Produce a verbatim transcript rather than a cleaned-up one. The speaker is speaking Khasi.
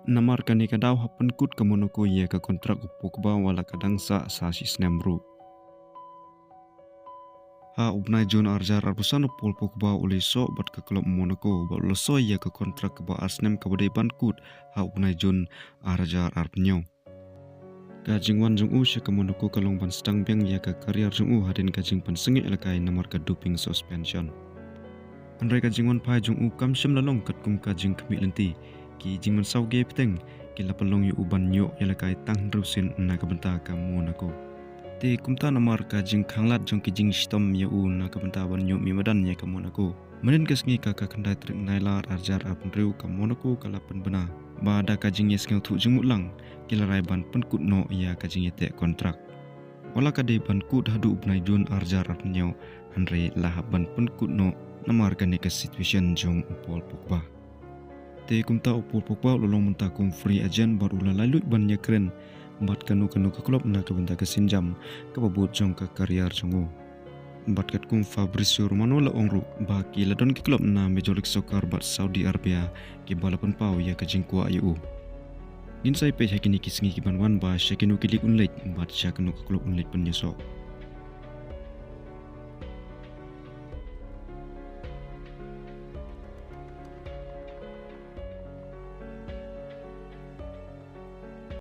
Namar kane ka daw hap pynkut ka Monaco ïa ka kontrak u Pogba wat la ka dang sah sa shi snem ruh. Ha u bnai Jun ar hajar arphew san u Paul Pogba u la ïasoh bad ka klub Monaco bad u la soi ïa ka kontrak kaba ar snem kaba dei ban kut ha u bnai Jun ar hajar arphew hynñiew. Ka jingwan jong u sha ka Monaco ka long ban sdang biang ïa ka career jong u hadien ka jingpynsangeh ïalehkai namar ka doping suspension. Hynrei ka jingwan phai jong u kam shym la long katkum ka jingkhmih lynti. Ki jingmynsaw gei bteng ki la pynlong ïa u ban ïoh ïalehkai tang hynriew sien na ka bynta ka Monaco. Te kumta namar ka jingkhanglad jong ki jingshitom ïa u na ka bynta ban ïoh mih madan ïa ka Monaco. Mynhynnin ka sngi ka ka khyndai tarik Nailar ar hajar arphew hynriew ka Monaco ka la pynbna ba da ka jingïasngewthuh jingmut lang ki la rai ban pynkut noh ïa ka jingïateh kontrak. Wat la ka dei ban kut haduh u bnai Jun ar hajar arphew hynñiew, hynrei la hap ban pynkut noh namar kane ka situation jong u Paul Pogba. Te kumta u Paul Pogba u la long mynta kum free agent bad u la laitluid ban ïakren bad kano kano ka klub na ka bynta ka sienjam kaba bud jong ka career jong u. Bad katkum Fabrizio Romano la ong ruh ba ki la don ki klub na Major League Soccer bad Saudi Arabia kiba la pynpaw ïa ka jingkwah ïa u. Ngin sa ïa peit ha kine ki sngi ki ban wan ba sha kino ki league un leit bad sha kano ka klub un leit pynïasoh.